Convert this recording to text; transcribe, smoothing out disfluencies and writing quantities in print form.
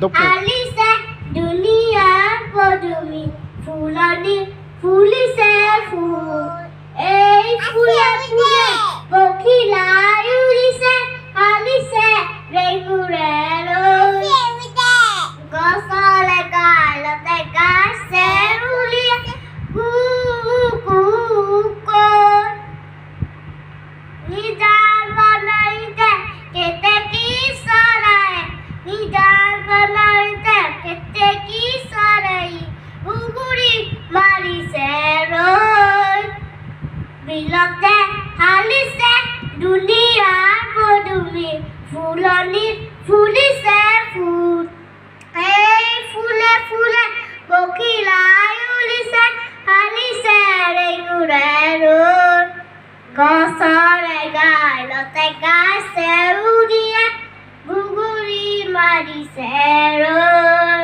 দপকে। হালিছে ধুনীয়া পদুমি, ফুলনি ফুলিছে ফুল। এই ফুলে ফুলে পখিলাই উৰিছে, হালিছে ৰেঙুৰে ৰৈ। গছৰে গালতে গাছে উলিয়াই কু কু কৈ। নিজান বননিতে কেতেকী চৰাই, নিজান বননিতে কেতেকী চৰাই ঘুগুৰি মাৰিছে ৰৈ। বিলতে হালিছে ধুনীয়া পদুমি, ফুলনিত ফুলিছে ফুল। এই ফুলে ফুলে পখিলাই উলিছে, হালিছে ৰেঙুৰে ৰৈ। গছৰে গালতে গাছে উৰিয়ে ঘুগুৰি মাৰিছে ৰৈ।